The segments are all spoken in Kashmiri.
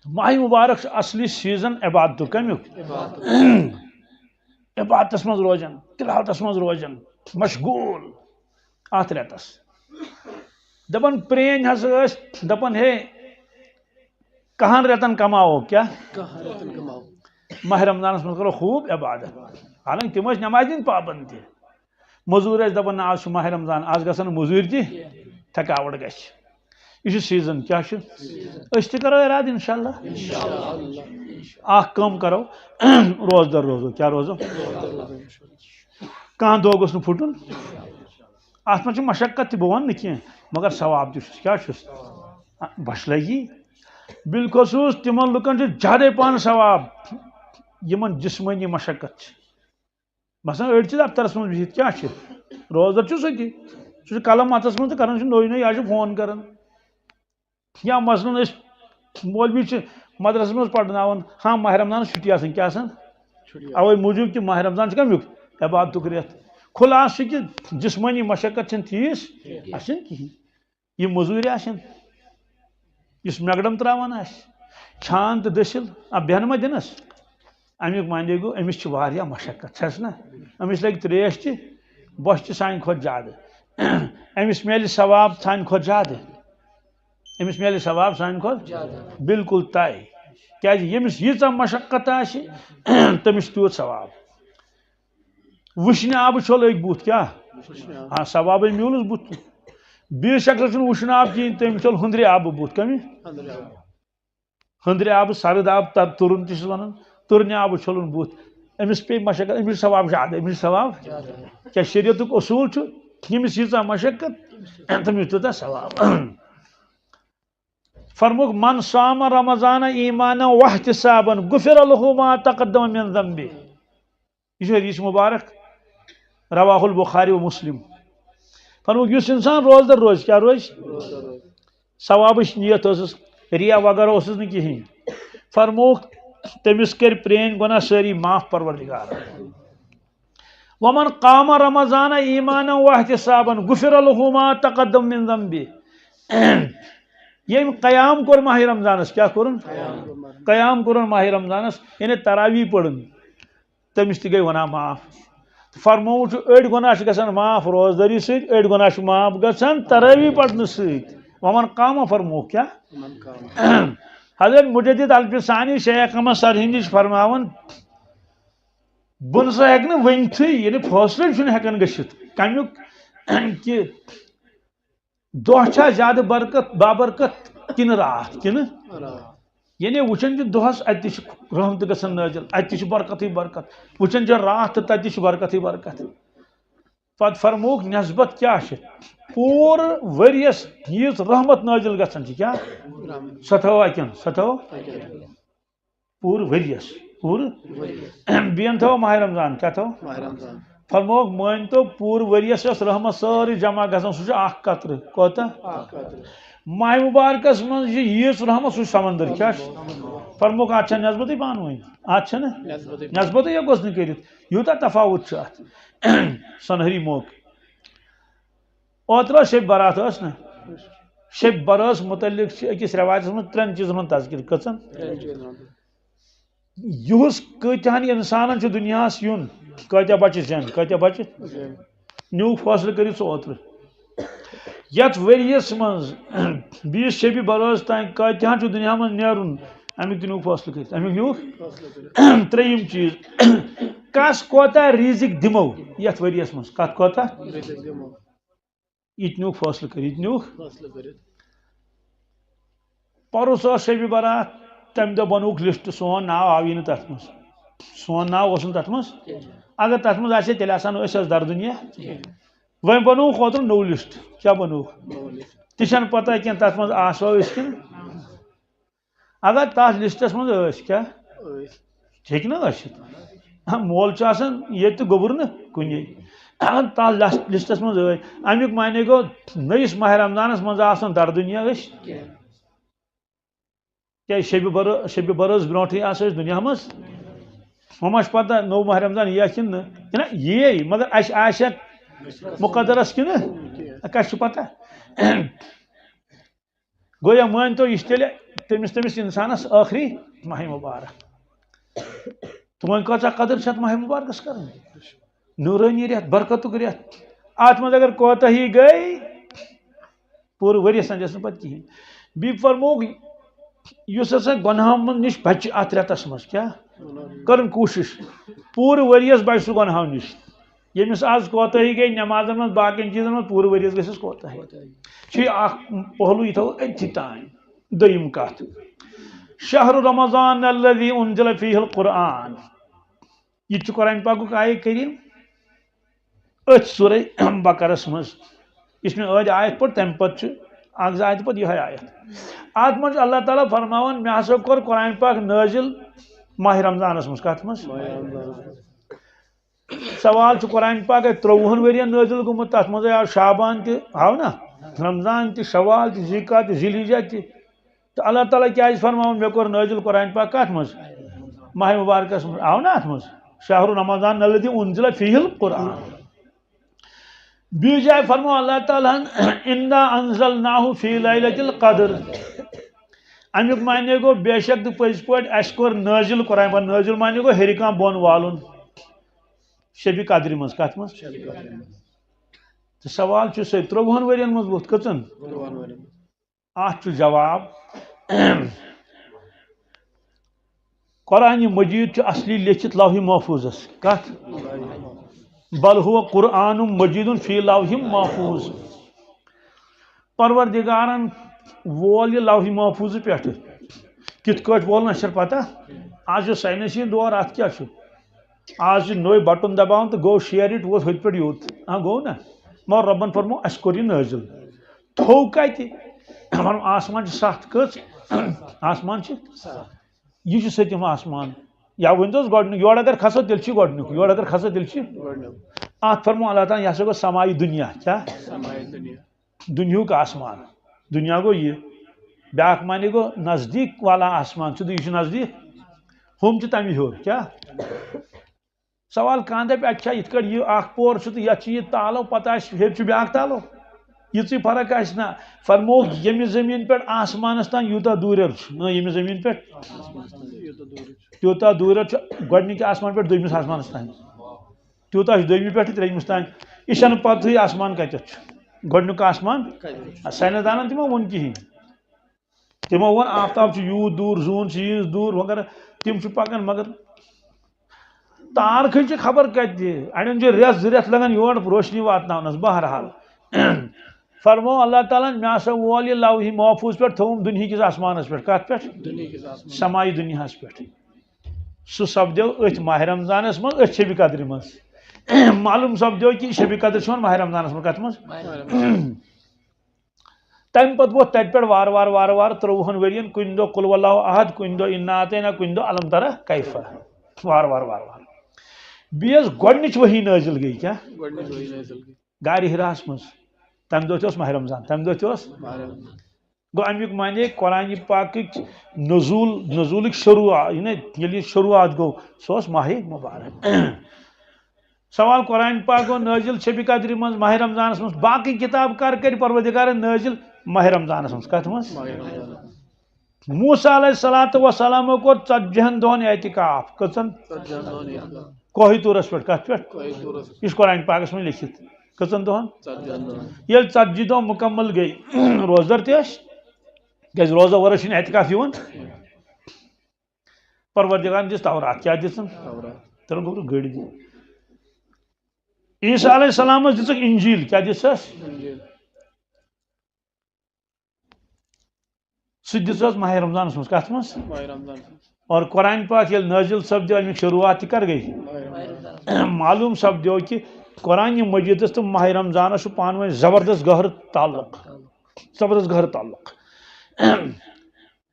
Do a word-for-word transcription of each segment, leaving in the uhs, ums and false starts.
ماہ مبارک چھُ اصلی سیزن عبادتُک۔ کمیُک؟ عبادتس منٛز روزن، تلاوتس منٛز روزن، مشغول اتھ رٮ۪تس۔ دپان پرٲنۍ ہسا ٲسۍ دپان، ہے، کہن رٮ۪تن کماوو کیٛاہ؟ کہن رٮ۪تن کماوو۔ ماہ رمضانس منٛز کرو خوب عبادت۔ حالانکہ تِم ٲسۍ نمازِ ہٕنٛدۍ پابند تہِ۔ مٔزوٗر ٲسۍ دپان، نہ، آز چھُ ماہ رمضان، آز گژھن نہٕ مٔزوٗرۍ تہِ، تھکاوٹ گژھِ۔ یہِ چھُ سیزن، کیٛاہ چھُ؟ أسۍ تہِ کرو ارادٕ انشاءاللہ۔ اکھ کٲم کرو، روزدر روزو۔ کیٛاہ روزو؟ کانٛہہ دۄہ گوٚژھ نہٕ پھُٹُن۔ اتھ منٛز چھِ مشقت تہِ، بہٕ ونہٕ نہٕ کینٛہہ، مگر ثواب تہِ چھُس۔ کیٛاہ چھُس؟ بۄچھِ لگی۔ بالخصوص تِمن لُکن چھُ زیادے پہن ثواب، یِمن جسمٲنی مشقت چھِ۔ مثلاً أڑۍ چھِ دفترس منٛز بِہِتھ، کیٛاہ چھِ؟ روزدر چھُ سُہ تہِ۔ سُہ چھُ قلم اتھس منٛز تہٕ کران چھُ نوٚے نوٚے، یا چھُ فون کران۔ یا مثلاً أسۍ مولوی چھِ مدرسس منٛز پرناوان، ہاں، ماہ رمضانس چھُٹی آسان، کیٛاہ آسان؟ چھُٹی۔ اوے موٗجوٗب کہِ ماہ رمضان چھُ کمیُک؟ عبادتُک رٮ۪تھ۔ خلاصہٕ چھُ کہِ جسمٲنی مشقت چھَنہٕ تیٖژ، اَسہِ چھَنہٕ کِہیٖنۍ۔ یہِ مٔزوٗرۍ آسن، یُس مٮ۪گڈم تراوان آسہِ، چھان تہٕ دٔسِل، آ، بیٚہنہٕ ما دِنس؟ اَمیُک معنی گوٚو، أمِس چھِ واریاہ مشقت، چھَس نہ؟ أمِس لگہِ ترٛیش تہِ، بۄچھِ تہِ سانہِ کھۄتہٕ زیادٕ۔ أمِس میلہِ ثواب سانہِ کھۄتہٕ زیادٕ۔ أمِس میلہِ ثواب سانہِ کھۄتہٕ زیادٕ۔ بالکل طے۔ کیازِ ییٚمِس ییٖژاہ مشقت آسہِ، تٔمِس چھُ تیوٗت ثواب۔ وٕشنہِ آبہٕ چھوٚل أکۍ بُتھ، کیٛاہ؟ وٕشنہِ آبہٕ۔ آ، ثوابے میوٗلُس بُتھ۔ بیٚیِس شخصس چھُنہٕ وٕشُن آب کِہیٖنۍ، تٔمۍ چھوٚل ہُنٛدرِ آبہٕ بُتھ۔ کَمہِ؟ ہُنٛدرِ آبہٕ۔ ہُنٛدرِ آبہٕ سرٕد آب، تَتھ تُرُن تہِ چھِس وَنان، تُرنہِ آبہٕ چھوٚلُن بُتھ۔ أمِس پیٚیہِ مشقت، أمِس چھُ ثواب زیادٕ، أمِس چھُ ثواب۔ زیادٕ۔ کیٛاہ شریعتُک اصوٗل چھُ، ییٚمِس ییٖژاہ مشقت، تٔمِس تیوٗتاہ ثواب۔ فرمووُکھ، "من صام رمضان ایمانا واحتسابا غفر له ما تقدم من ذنبه۔" یہِ چھُ حدیث مبارک، رواه البخاری و مسلم۔ فرمووُکھ، یُس انسان روزدر روزِ، کیٛاہ روزِ؟ ثوابٕچ نیت ٲسٕس، ریا وغیرہ اوسُس نہٕ کِہیٖنۍ۔ فرمووُکھ، تٔمِس کٔرۍ پرٛٲنۍ گۄناہ سٲری معاف پروردگار۔ ومن قام رمضان ایمانا واحتسابا غفر له ما تقدم من ذنبه۔ ییٚمۍ قیام کوٚر ماہِ رمضانس، کیٛاہ کوٚرُن؟ قیام کوٚرُن ماہِ رمضانس، یعنی تراویح پٔرٕن، تٔمِس تہِ گٔے گۄناہ معاف۔ فرمووُکھ چھُ، أڑۍ گۄناہ چھِ گژھان معاف روزدٲری سۭتۍ، أڑۍ گۄناہ چھِ معاف گژھان تراویح پرنہٕ سۭتۍ۔ ومن قام فرمووُکھ کیٛاہ؟ ومن قام۔ حضرت مجدد الفسانی شیخ احمد سرہندی چھِ فرماوان، بہٕ نہ سا ہیٚکہٕ نہٕ ؤنتھٕے، یعنی فٲصلے چھُنہٕ ہیٚکان گٔژھِتھ کَمیُک کہِ دۄہ چھا زیادٕ برکت، بابرکت کِنہٕ راتھ، کِنہٕ؟ راتھ۔ یعنی وٕچھان چھِ دۄہس، اَتہِ تہِ چھِ رحمتہٕ گژھان نٲزِل، اَتہِ تہِ چھِ برکتٕے برکت، وٕچھان چھِ راتھ تہٕ تَتہِ تہِ چھِ برکتٕے برکت۔ پتہٕ فرمووُکھ نسبت کیٛاہ چھِ؟ پوٗرٕ ؤریَس ییٖژ رحمت نٲزِل گژھان چھِ، کیٛاہ؟ سۄ تھاوو اَتٮ۪ن، سۄ تھاوو؟ پوٗرٕ ؤریَس، پوٗرٕ۔ بیٚیَن تھاوو ماہِ رمضان، کیٛاہ تھاوو؟ ماہِ رمضان۔ فرمووُکھ، مٲنۍ تو، پوٗرٕ ؤریَس یۄس رحمت سٲرٕے جمع گژھان، سُہ چھُ اکھ قطرٕ۔ کوتاہ؟ اکھ قطرٕ۔ ماہِ مبارکس منٛز چھِ ییٖژ رحمت، سُہ چھُ سمندر۔ کیٛاہ چھُ؟ فرمووُکھ، اَتھ چھا نسبتٕے پانہٕ ؤنۍ؟ اَتھ چھَنہٕ؟ نسبتٕے۔ نسبتٕے ہیٚکوس نہٕ کٔرِتھ۔ یوٗتاہ تفاوُت چھُ اَتھ۔ سۄنہری موقعہٕ۔ اوترٕ ٲس شب برات، ٲس نہ؟ شب برٲژ متعلق چھِ أکِس رٮ۪وایتَس منٛز ترٛٮ۪ن چیٖزَن ہُنٛد تذکر۔ کٔژَن؟ ترٛٮ۪ن چیٖزَن ہُنٛد۔ یُہُس کۭتیٛاہَن اِنسانَن چھُ دُنیاہَس یُن، کۭتیٛاہ بَچہِ زٮ۪ن، کۭتیٛاہ بَچہِ؟ زٮ۪ن۔ نیوٗکھ فٲصلہٕ کٔرِتھ سُہ اوترٕ۔ یَتھ ؤریَس منٛز بیٚیِس شبِ برٲژ تام کۭتیٛاہَن چھُ دُنیا منٛز نیرُن، اَمیُک تہِ نیوٗکھ فٲصلہٕ کٔرِتھ۔ اَمیُک نیوٗکھ؟ ترٛیٚیِم چیٖز، کَس کوتاہ رِزِق دِمو یَتھ ؤریَس منٛز؟ کَتھ کوتاہ؟ رِزِق دِمو۔ یہِ تہِ نیوٗکھ فٲصلہٕ کٔرِتھ، یہِ تہِ نیوٗکھ۔ فٲصلہٕ کٔرِتھ۔ پَرُس ٲس شبِ برات، تَمہِ دۄہ بنووُکھ لسٹ، سون ناو آوٕے نہٕ تَتھ منٛز۔ سون ناو اوس نہٕ تَتھ منٛز۔ کینٛہہ۔ اگر تَتھ منٛز آسہِ ہے، تیٚلہِ آسہٕ ہا نہٕ أسۍ، أسۍ دردٕ نِیَتھ۔ کینٛہہ۔ وۄنۍ بنووُکھ اوترٕ نوٚو لسٹ۔ کیٛاہ بنووُکھ؟ نوٚو لسٹ۔ تہِ چھَنہٕ پَتہ کینٛہہ، تَتھ منٛز آسوا أسۍ کِنہٕ۔ اگر تَتھ لسٹَس منٛز ٲسۍ، کیٛاہ؟ ٲسۍ۔ ہیٚکہِ نہ ٲسِتھ؟ ہاں، مول چھُ آسان ییٚتہِ تہٕ گوٚبُر نہٕ کُنے۔ اگر تَتھ لس-، لسٹَس منٛز ٲسۍ، اَمیُک معنی گوٚو، نٔیِس ماہِ رمضانَس منٛز آسہٕ نہٕ دردٕ نِیَتھ أسۍ۔ کینٛہہ۔ کیٛازِ شبِ بر-، شبِ برٲژ برونٛٹھٕے آسہٕ أسۍ دُنیا منٛز۔ وۄنۍ ما چھِ پَتہ نوٚو ماہِ رمضان یِیا کِنہٕ نہٕ؟ کِنہٕ یِیے، مگر اَسہِ آسہِ مُقدرَس کِنہٕ؟ کَس چھِ پَتہ؟ گویا مٲنۍ تو، یہِ چھِ تیٚلہِ تٔمِس تٔمِس اِنسانَس ٲخری ماہِ مُبارک۔ تہٕ وۄنۍ کۭژاہ قدٕر چھِ اَتھ ماہِ مُبارکَس کَرٕنۍ؟ نوٗرٲنی رٮ۪تھ، برکتُک رٮ۪تھ۔ اَتھ منٛز اگر کوتاہی گٔے، پوٗرٕ ؤریَس تام گژھِ نہٕ پَتہٕ کِہیٖنۍ۔ بیٚیہِ فرمووُکھ، یُس ہسا گۄناہو منٛز نِش بَچہِ اَتھ رٮ۪تَس منٛز، کیٛاہ؟ کَرُن کوٗشِش پوٗرٕ ؤریَس بَچہِ سُہ گۄناہو نِش۔ ییٚمِس آز کوتاہی گٔے نٮ۪مازَن منٛز، باقیَن چیٖزَن منٛز، پوٗرٕ ؤریَس گژھٮ۪س کوتاہی۔ چھُ یہِ اَکھ پہلو، یہِ تھاوو أتھی تام۔ دوٚیِم کَتھ، شہر رمضان الذی انزل فیہ القرآن، یہِ تہِ چھُ قرآن پاکُک آیہِ کریم أتھۍ سورہ بقرس منٛز۔ یُس مےٚ أدۍ آیت پٔر، تَمہِ پتہٕ چھُ اکھ زٕ آیتہٕ پتہٕ یِہوٚے آیت۔ اَتھ منٛز چھُ اللہ تعالیٰ فرماوان، مےٚ ہسا کوٚر قرآن پاک نٲزِل ماہِ رمضانس منٛز۔ کَتھ منٛز؟ سوال چھُ، قرآن پاک ہے ترٛۆوُہن ؤرین نٲزِل گوٚمُت، تَتھ منٛزے آو شعبان تہِ، آو نا؟ رمضان تہِ، شوال تہِ، ذی قعدہ تہِ، ذی الحجہ تہِ۔ تہٕ اللہ تعالیٰ کیٛازِ فرماوُن، مےٚ کوٚر نٲزِل قرآن پاک کَتھ منٛز؟ ماہِ مُبارکَس منٛز۔ آو نا اَتھ منٛز؟ شہر رمضان الذی انزل فیہ القرآن۔ بیٚیہِ جایہِ فرموو اللہ تعالیٰ ہَن، اِنا انزلناہ فی لیلۃ القدر۔ اَمیُک معنی گوٚو، بے شک تہٕ پٔزۍ پٲٹھۍ اَسہِ کوٚر نٲزِل قرآن پاک۔ نٲزِل معنی گوٚو ہیٚرِ کانٛہہ بۄن والُن۔ شبِ قدرِ منٛز، کَتھ منٛز؟ تہٕ سوال چھُ سُے، ترٛۆوُہن ؤرین منٛز ووٚتھ کٔژَن؟ اَتھ چھُ جواب، قرآن مجید چھُ اصلی لیٚکھِتھ لوح محفوظس۔ کَتھ؟ بل ہو قرآن مجید فی لوح محفوظ۔ پروردگارن وول یہِ لوح محفوظ پٮ۪ٹھٕ۔ کِتھ کٲٹھۍ وول، نہ چھِ پتہ۔ آز چھُ ساینسی دور، اَتھ کیٛاہ چھُ؟ آز چھُ نوٚے بٹن دباوان تہٕ گوٚو share it، ووت ہُتہِ پٮ۪ٹھ یوٚت۔ ہاں، گوٚو نا؟ مگر رۄبن فرموو، اَسہِ کوٚر یہِ نٲزِل۔ تھوٚو کَتہِ؟ وَنُن، آسمان چھِ ستھ کٔژ؟ آسمان چھِ؟ یہِ چھُ سٔتِم آسمان۔ یا ؤنۍ توس گۄڈٕنیُک، یورٕ اگر کھسو، تیٚلہِ چھُ گۄڈٕنیُک، یورٕ اگر کھسو، تیٚلہِ چھُ۔ گۄڈٕنیُک۔ اَتھ فرموو اللہ تعالیٰ ہن، یہِ ہسا گوٚو سماعی دُنیا۔ کیٛاہ؟ سماعی دُنیا۔ دُنیہُک آسمان۔ دُنیا گوٚو یہِ۔ بیٛاکھ معنی گوٚو نزدیٖک والا آسمان۔ چھُ، یہِ چھُ نزدیٖک۔ ہُم چھِ تَمہِ ہیوٚر۔ کیٛاہ؟ سوال کانٛہہ دَپہِ، اَتہِ چھا یِتھ کٲٹھۍ یہِ اَکھ پور چھُ تہٕ یَتھ چھُ یہِ تالو، پَتہٕ آسہِ ہیٚرِ چھُ بیٛاکھ تالو؟ یِژٕے فرق آسہِ نہ۔ فرمووُکھ، ییٚمہِ زٔمیٖن پٮ۪ٹھ آسمانَس تام یوٗتاہ دوٗرٮ۪ر چھُ، نہ، ییٚمہِ زٔمیٖن پٮ۪ٹھ تیوٗتاہ دوٗرٮ۪ر چھُ گۄڈٕنِکہِ آسمان پٮ۪ٹھ دوٚیمِس آسمانَس تام۔ تیوٗتاہ چھُ دوٚیمہِ پٮ۪ٹھ تہٕ ترٛیٚیمِس تام۔ یہِ چھَنہٕ پَتہٕے آسمان کَتٮ۪تھ چھُ۔ گۄڈٕنیُک آسمان، ساینس دانَن تہِ ما ووٚن کِہیٖنۍ۔ تِمو ووٚن، آفتاب چھُ یوٗت دوٗر، زوٗن چھُ ییٖژ دوٗر وغیرہ۔ تِم چھِ پَکان، مگر تار کھٔنۍ چھِ خبر کَتہِ۔ اَڑٮ۪ن چھِ رٮ۪تھ زٕ رٮ۪تھ لَگان یور روشنی واتناونَس۔ بہرحال، فرموو اللہ تعالیٰ ہَن، مےٚ ہسا وول یہِ لوحِ محفوظ پٮ۪ٹھ، تھوٚوُم دُنہِکِس آسمانَس پٮ۪ٹھ۔ کَتھ پٮ۪ٹھ؟ دُنہِکِس آسمانَس۔ سماعی دُنیاہَس پٮ۪ٹھ۔ سُہ سپدیو أتھۍ ماہِ رمضانَس منٛز، أتھۍ شبِ قدرِ منٛز۔ معلوٗم سپدیو کہِ شبِ قدر چھِ یِوان ماہِ رمضانَس منٛز۔ کَتھ منٛز؟ ماہِ رمضان۔ تَمہِ پَتہٕ ووت تَتہِ پٮ۪ٹھ وارٕ وارٕ، وارٕ وارٕ ترٛۆوُہَن ؤرِین، کُنہِ دۄہ قل ہو اللہ احد، کُنہِ دۄہ انا اعطینا، کُنہِ دۄہ الم ترہ کیف۔ وارٕ وارٕ، وارٕ وارٕ۔ بیٚیہِ یۄس گۄڈٕنِچ وحی نٲزِل گٔے، کیٛاہ؟ گۄڈٕنِچ وحی نٲزِل گٔے۔ غارِ حراہَس منٛز۔ تَمہِ دۄہ تہِ اوس ماہِ رمضان، تَمہِ دۄہ تہِ اوس۔ ماہِ رمضان۔ گوٚو، اَمیُک معنی، قرآنِ پاکٕچ نزول، نزولٕچ شروعات، یعنی ییٚلہِ یہِ شروعات گوٚو، سُہ اوس ماہِ مُبارک۔ سوال، قرآن پاک گوٚو نٲزِل شبِ قدرِ منٛز، ماہِ رمضانَس منٛز، باقٕے کِتاب کر کٔرۍ پروردگارن نٲزِل؟ ماہِ رمضانَس منٛز۔ کَتھ منٛز؟ ماہِ رمضان۔ موسیٰ علیہ الصلوۃ والسلامو کوٚر ژتجی ہن دۄہن اعتکاف۔ کٔژن؟ ژتجی ہن دۄہن اعتکاف۔ کوہِ طورس پٮ۪ٹھ۔ کَتھ پٮ۪ٹھ؟ کوہِ طورس۔ یہِ چھُ قرآن پاکَس منٛز لیٚکھِتھ۔ کٔژن دۄہن؟ ژتجی ہن دۄہن۔ ییٚلہِ ژتجی دۄہ مُکمل گٔے، روزدر تہِ ٲسۍ، کیٛازِ روزدر ورٲے چھُنہٕ اعتکاف یِوان۔ پروردگارن دِژ تورات۔ کیٛاہ دِژٕن؟ تورات۔ تٔمۍ گوٚبرُکھ گٔڑۍ دِنۍ۔ عیسیٰ علیہ السلامس دِژٕکھ انجیل۔ کیٛاہ دِژٕس؟ انجیل۔ سُہ دِژ حظ ماہِ رمضانس منٛز۔ کَتھ منٛز؟ ماہِ رمضان۔ اور قرآن پاک ییٚلہِ نٲزِل سپدیو، اَمِچ شروعات تہِ کر گٔے؟ ماہِ رمضان۔ معلوٗم سپدیو کہِ قرآن مجیدس تہٕ ماہِ رمضانس چھُ پانہٕ ؤنۍ زبردست گہرٕ تعلق۔ زبردست گہرٕ تعلق۔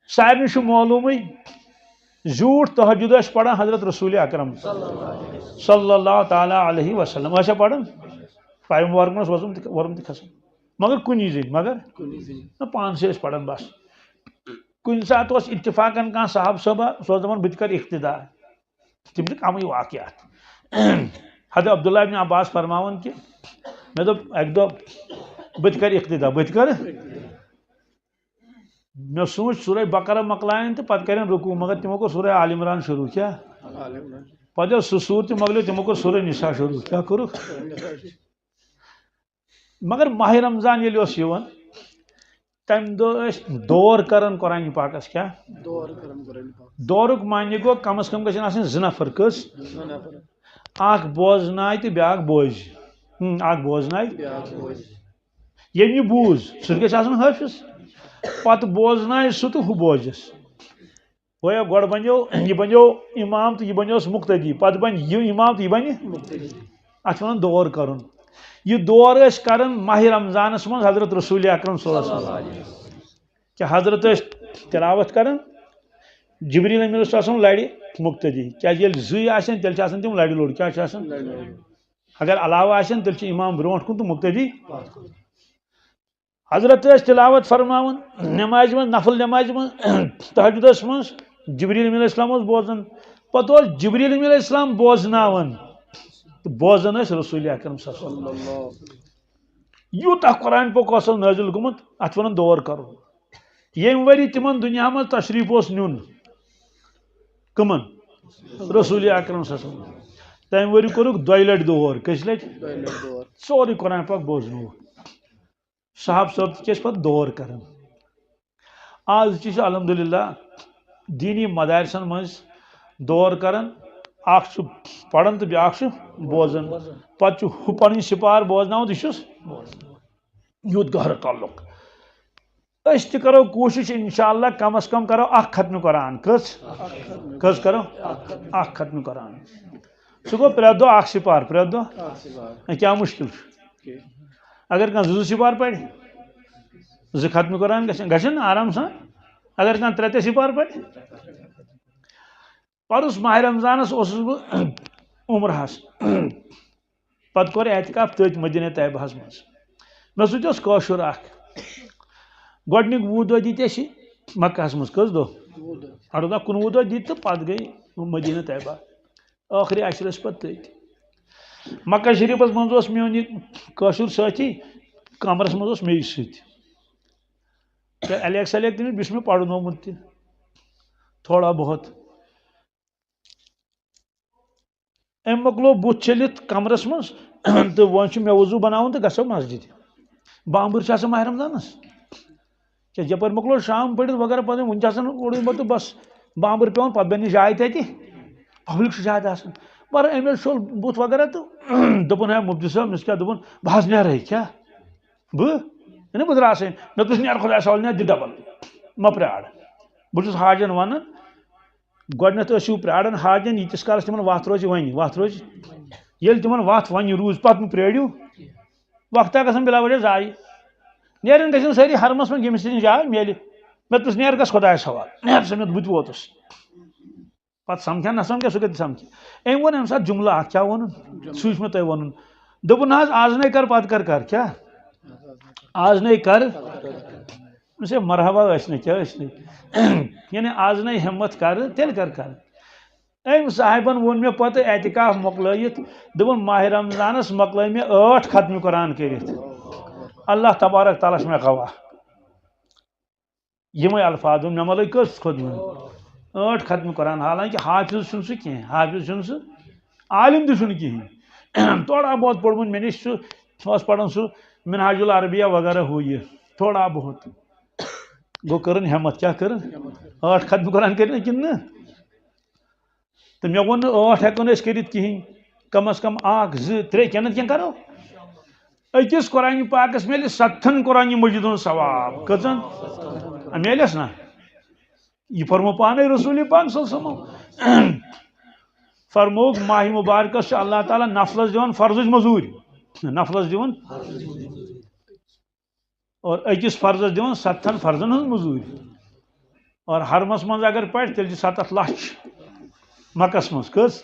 سارنٕے چھُ معلوٗمٕے، زیوٗٹھ تہجد ٲسۍ پران حضرت رسول اکرم صلی اللہ تعالیٰ علیہ وسلم۔ ٲسیا پران؟ پیغمبر اوس وۄزُم تہِ، وۄرُم تہِ کھسان۔ مگر کُنی زٔنۍ، مگر کُنی زٔنۍ۔ نہ، پانسٕے ٲسۍ پران بس۔ کُنہِ ساتہٕ اوس اتفاقن کانٛہہ صاحب صٲبہ، سُہ اوس دپان، بہٕ تہِ کرٕ اقتدا۔ تِم تہِ کمٕے واقعات۔ حضرت عبداللہ ابن عباس فرماوان کہِ مےٚ دوٚپ اکہِ دۄہ، بہٕ تہِ کرٕ اقتدا، بہٕ تہِ کرٕ۔ مےٚ سوٗنٛچ سورہ بقرہ مۄکلاین تہٕ پتہٕ کرن رکوع، مگر تِمو کوٚر سورہ آل عمران شروع۔ کیٛاہ؟ آل عمران۔ پتہٕ ییٚلہِ سُہ سوٗر تہِ مۄکلیو، تِمو کوٚر سورہ نساء شروع۔ کیٛاہ کوٚرُکھ؟ مگر ماہِ رمضان ییٚلہِ اوس یِوان، تمہِ دۄہ ٲسۍ دور کران قرآن پاکس۔ کیٛاہ؟ دور کران قرآن پاک۔ دورُک معنی گوٚو کم از کم گژھن آسٕنۍ زٕ نفر۔ کٔژ؟ زٕ نفر۔ اکھ بوزناے تہٕ بیٛاکھ بوزِ۔ ہم، اکھ بوزناے۔ بیٛاکھ بوزِ۔ ییٚمۍ یہِ بوٗز، سُہ تہِ گژھِ آسُن حٲفظ۔ پتہٕ بوزناے سُہ تہٕ ہُہ بوزٮ۪س۔ گویا گۄڈٕ بنیو، یہِ بنیو امام تہٕ یہِ بنیوس مقتدی، پتہٕ بنہِ یہِ امام تہٕ یہِ بنہِ۔ مقتدی۔ اتھ چھِ ونان دور کرُن۔ یہِ دور ٲسۍ کران ماہِ رمضانس منٛز حضرت رسول اکرم صلی اللہ علیہ وسلم۔ کہِ حضرت ٲسۍ تلاوت کران، جبریل امین اوس آسان لرِ مقتدی، کیازِ ییٚلہِ زٕے آسن، تیٚلہِ چھِ آسان تِم لرِ لوٚڑ۔ کیٛاہ چھِ آسان؟ لرِ لوٚڑ۔ اگر علاوٕ آسن، تیٚلہِ چھِ امام برونٛٹھ کُن تہٕ مقتدی۔ حضرت ٲسۍ تلاوت فرماوان نمازِ منٛز، نفل نمازِ منٛز، تہجدس منٛز۔ جبریل امین علیہ السلام اوس بوزان۔ پتہٕ اوس جبریل امین علیہ السلام بوزناوان تہٕ بوزان ٲسۍ رسول اکرم صلی اللہ علیہ وسلم۔ یوٗتاہ قرآن پاک اوس نازل گوٚمُت، اتھ چھِ ونان دور کرُن۔ ییٚمہِ ؤری تِمن دُنیا منٛز تشریف اوس نیُن، کٕمن؟ رسول اکرم صلی اللہ علیہ وسلم۔ تمہِ ؤری کوٚرُکھ دۄیہِ لٹہِ دور۔ کٔژِ لٹہِ؟ دۄیہِ لٹہِ دور۔ سورُے قرآن پاک بوزنووُکھ۔ صحابہٕ صٲب تہِ چھِ أسۍ پتہٕ دور کران۔ آز تہِ چھِ الحمدللہ دینی مدارسن منٛز دور کران، اکھ چھُ پران تہٕ بیٛاکھ چھُ بوزان۔ پتہٕ چھُ ہُہ پنٕنۍ سپار بوزناوان تہٕ یہِ چھُس یُتھ گہرٕ تعلق۔ أسۍ تہِ کرو کوٗشش، انشاءاللہ کم از کم کرو اکھ ختم قرآن۔ کٔژ؟ کٔژ کرو؟ اکھ ختم قرآن۔ سُہ گوٚو پرٛٮ۪تھ دۄہ اکھ سپار، پرٛٮ۪تھ دۄہ۔ اکھ سپار۔ اے، کیٛاہ مُشکل چھُ؟ ٹھیٖک۔ اگر کانٛہہ زٕ زٕ سپار پرِ، زٕ ختم قرآن گژھن، گژھن آرام سان۔ اگر کانٛہہ ترٛےٚ ترٛےٚ سپار پرِ۔ پرُس ماہِ رمضانس اوسُس بہٕ عمرہس۔ پتہٕ کوٚر اعتکاف تٔتھۍ مدینہ طیبہس منٛز۔ مےٚ سۭتۍ اوس کٲشُر اکھ۔ گۄڈٕنیُک وُہ دۄہ دِتۍ اَسہِ مکہس منٛز۔ کٔژ دۄہ؟ وُہ دۄہ۔ اَڑٕ دۄہ کُنوُہ دۄہ دِتۍ تہٕ پتہٕ گٔے مدینہ طیبہ۔ ٲخری عشرس پتہٕ تٔتھۍ۔ مکہ شریفس منٛز اوس میون یہِ کٲشُر سٲتھی، کمرس منٛز اوس مے سۭتۍ۔ تہٕ الیک سلیک تٔمِس بیوٗٹھ مےٚ پرنومُت تہِ تھوڑا بہت۔ أمۍ مۄکلو بُتھ چھٔلِتھ کمرس منٛز تہٕ وۄنۍ چھُ مےٚ وضوٗ بناوُن تہٕ گژھو مسجد۔ بامبر چھِ آسان ماہِ رمضانس۔ کیٛاہ یپٲرۍ مۄکلو شام پٔرِتھ وغیرہ پتہٕ وُنہِ چھِ آسان اوٚڑُے مۄت تہٕ بس بامبر پٮ۪وان، پتہٕ بنہِ جاے تتہِ، پبلک چھِ زیادٕ آسان۔ مگر أمۍ حظ چھوٚل بُتھ وغیرہ تہٕ دوٚپُن، ہے مفتی صٲب، أمِس کیٛاہ دوٚپُن، بہٕ حظ نیرٕ۔ کیٛاہ؟ بہٕ؟ یعنی بہٕ درٛاس ہے۔ مےٚ دوٚپُس، نیر خۄدایَس حوالہٕ، نیر دِ ڈبل۔ مہ پرٛار۔ بہٕ چھُس حاجن ونان، گۄڈٕنٮ۪تھ ٲسِو پرٛاران حاجن، ییٖتِس کالس تِمن وَتھ روزِ وَنہِ، وَتھ روزِ۔ ییٚلہِ تِمن وَتھ وَنہِ روٗز، پَتہٕ مہٕ پرٛٲرِو۔ وقتہ گژھن بِلا وجہ ضایع۔ نیرن گژھن سٲری حرمس منٛز، ییٚمِس نِش جاے میلہِ۔ مےٚ دوٚپُس، "نیر گژھ خۄدایَس حوالہٕ، نیر سا، مےٚ بہٕ تہِ ووتُس۔" پَتہٕ سمکھِ ہا نہ سمکھِ، سُہ کَتہِ سمکھِ؟ أمۍ ووٚن اَمہِ ساتہٕ جملہٕ اَکھ، کیٛاہ ووٚنُن؟ سُہ چھُ مےٚ تۄہہِ وَنُن۔ دوٚپُن، "نہ حظ، آز نَے کر، پَتہٕ کر، کر، کیٛاہ؟ آز نَے کر۔" مےٚ چھِ مرحبا ٲسۍ نہٕ کیٛاہ ٲسۍ نہٕ۔ یعنی آز نَے ہمت کر، تیٚلہِ کر کر۔ أمۍ صاحبن ووٚن مےٚ پتہٕ اعتکاف مۄکلٲیِتھ، دوٚپُن، "ماہِ رمضانس مۄکلٲے مےٚ ٲٹھ ختمہِ قرآن کٔرِتھ۔ اللہ تبارک تعالیٰ چھُ مےٚ گواہ۔" یِمے الفاظ ووٚن مےٚ، مطلب، کٔژ کھوٚت مےٚ؟ ٲٹھ ختمہِ قرآن۔ حالانکہ حافظ چھُنہٕ سُہ کینٛہہ، حافظ چھُنہٕ سُہ، عالم تہِ چھُنہٕ کِہیٖنۍ۔ تھوڑا بہت پوٚرمُت مےٚ نِش، سُہ اوس پران سُہ منہاج العربیہ وغیرہ ہُہ یہِ، تھوڑا بہت۔ گوٚو کٔرٕن ہمت، کیٛاہ کٔرٕن؟ ٲٹھ ختمہِ قرآن کٔرۍ نہ کِنہٕ نہ؟ تہٕ مےٚ ووٚن نہٕ ٲٹھ ہٮ۪کو نہٕ أسۍ کٔرِتھ کِہیٖنۍ، کم از کم اکھ، زٕ، ترٛےٚ، کینٛہہ نتہٕ کینٛہہ کرو۔ أکِس قرآنِ پاکس میلہِ ستتھن قرآنِ مجیدن ثواب۔ کٔژن؟ میلٮ۪س نہ؟ یہِ فرمو پانے رسول پاک صلی اللہ علیہ وسلم۔ فرمووُکھ، ماہِ مبارکس چھُ اللہ تعالیٰ نفلس دِوان فرضٕچ مزوٗرۍ۔ نفلس دِوان اور أکِس فرضس دِوان ستتھن فرضن ہٕنٛز مٔزوٗرۍ۔ اور حرمس منٛز اگر پرِ، تیٚلہِ چھِ ستتھ لچھ۔ مکس منٛز کٔژ؟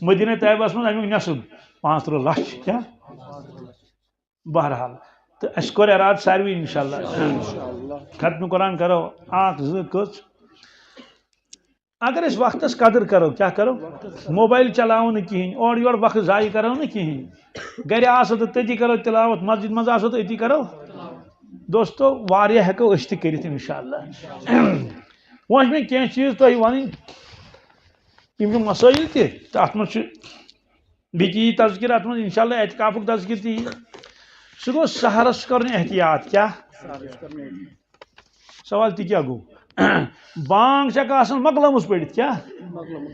مدینہ طیبس منٛز امیُک نٮ۪صٕب، پانٛژترٕٛہ لچھ۔ کیٛاہ؟ بہرحال، تہٕ اَسہِ کوٚر ارادٕ ساروٕے انشاءاللہ۔ ختم قرآن کرو اکھ، زٕ، کٔژ؟ اگر أسۍ وقتس قدر کرو، کیٛاہ کرو؟ موبایل چلاوو نہٕ کِہیٖنۍ، اورٕ یورٕ وقت ضایع کرو نہٕ کِہیٖنۍ۔ گرِ آسو تہٕ تٔتی کرو تلاوت، مسجد منٛز آسو تہٕ أتی کرو۔ دوستو، واریاہ ہٮ۪کو أسۍ تہِ کٔرِتھ انشاءاللہ۔ وۄنۍ چھِ مےٚ کینٛہہ چیٖز تۄہہِ وَنٕنۍ، یِم چھِ مسٲیِل تہِ، تہٕ اَتھ منٛز چھُ بیٚیہِ تہِ یی تذکرٕ اَتھ منٛز، انشاءاللہ اعتکافُک تذکرٕ تہِ یی۔ سُہ گوٚو سحرَس چھُ کَرُن احتیاط۔ کیٛاہ؟ سوال تہِ کیٛاہ گوٚو؟ بانگ چھِ ہٮ۪کان آسان مۄکلٲمٕژ پٔرِتھ۔ کیٛاہ؟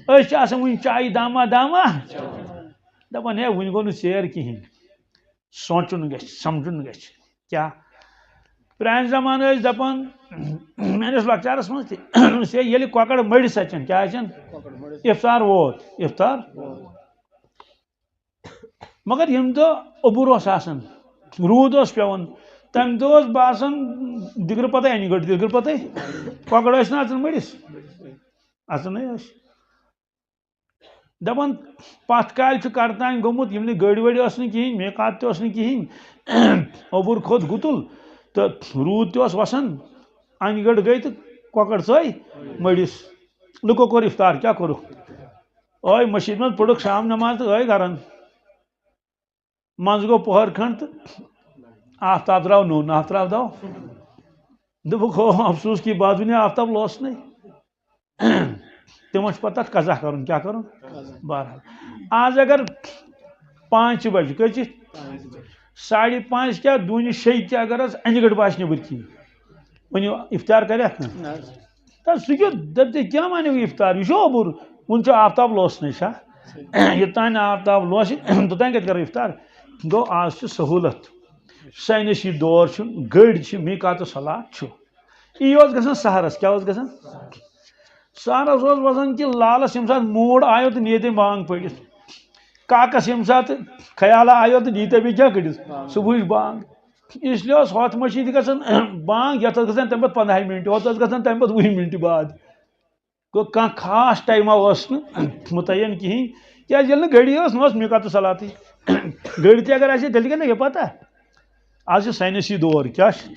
أسۍ چھِ آسان وُنہِ چایہِ داما داما۔ دَپان، ہے، وُنہِ گوٚو نہٕ ژیر کِہیٖنۍ۔ سونٛچُن گژھِ، سَمجُن گژھِ۔ کیٛاہ؟ پرٛانہِ زمانہٕ ٲسۍ دَپان، میٛٲنِس لۄکچارَس منٛز تہِ، ژےٚ ییٚلہِ کۄکَر مٔڑِس اَژَن، کیٛاہ اَژَن؟ اِفطار ووت، اِفطار۔ مگر ییٚمہِ دۄہ اوٚبُر اوس آسان، روٗد اوس پٮ۪وان، تَمہِ دۄہ اوس باسان دِگرٕ پَتَے اَنہِ گٔٹ، دِگرٕ پَتَے۔ کۄکَر ٲسۍ نہٕ اَژان مٔڑِس؟ اَژان ہے ٲسۍ۔ دَپان، پَتھ کالہِ چھُ کَرتام گوٚمُت، یِم نہٕ گٔڑۍ ؤڑۍ ٲس نہٕ کِہیٖنۍ، میٖقات تہِ اوس نہٕ کِہیٖنۍ۔ اوٚبُر کھوٚت گُتُل تہٕ روٗد تہِ اوس وَسان، اَنہِ گٔٹ گٔے تہٕ کۄکَر ژاے مٔڑِس۔ لُکو کوٚر اِفطار، کیٛاہ کوٚرُکھ؟ ٲے مٔشیٖد منٛز پوٚرُکھ شام نٮ۪ماز تہٕ ٲے گَرَن۔ منٛزٕ گوٚو پۄہَر کھنٛڈ تہٕ آفتاب درٛاو نوٚن، آفتاب درٛاو۔ دوٚپُکھ، ہو، افسوس کی بات بھی نہیں، آفتاب لوس نہیں۔ تِمن چھُ پتہٕ تتھ قضا کرُن، کیٛاہ کرُن؟ بہرحال، آز اگر پانٛژِ بجہِ، کٔژِ؟ ساڑِ پانٛژِ کیٛاہ، دوٗنہِ شیٚیہِ تہِ اگر حظ انہِ گٔٹ باسہِ نیٚبٕرۍ کِنۍ، ؤنِو، افطار کرکھ نہ؟ نہ حظ۔ تہٕ سُہ کیُتھ، دٔپۍ تہِ کیٛاہ مانیو افطار؟ یہِ چھُ اوٚبُر، وُنہِ چھُ آفتاب لوسنٕے چھا؟ یوٚتام نہٕ آفتاب لوسہِ، توٚتام کتہِ کرو افطار؟ گوٚو، آز چھِ سہوٗلت، ساینسی دور چھُ، گٔڑۍ چھِ، میٖقات الصلات چھُ۔ یی اوس گژھان سحرس، کیٛاہ اوس گژھان؟ سحرس اوس وَسان کہِ لالس ییٚمہِ ساتہٕ موٗڈ آیو تہٕ نیٖتٕے بانگ پٔرِتھ۔ کاکس ییٚمہِ ساتہٕ خیالہ آیو تہٕ نیٖتٕے بیٚیہِ کیٛاہ کٔڑِتھ؟ صبحٕچ بانگ۔ اس لیے اوس ہۄتھ مٔشیٖد گژھان بانگ، یَتھ ٲس گژھان تَمہِ پَتہٕ پنٛداہہِ مِنٹہِ، ہۄتھ ٲس گژھان تَمہِ پَتہٕ وُہہِ مِنٹہِ بعد۔ گوٚو کانٛہہ خاص ٹایما اوس نہٕ مُتعین کِہیٖنۍ، کیٛازِ ییٚلہِ نہٕ گٔڑی ٲس، نہ اوس میٖقات الصلاتٕے۔ گٔڑۍ تہِ اگر آسہِ ہے، تیٚلہِ کیٛاہ لگہِ پتہ؟ آز چھُ ساینسی دور، کیٛاہ چھُ؟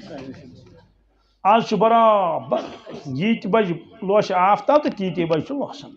آز چھُ برابر ییٖتۍ بجہِ لوسہِ آفتاب تہٕ تیٖتی بجہِ چھُ لوسان۔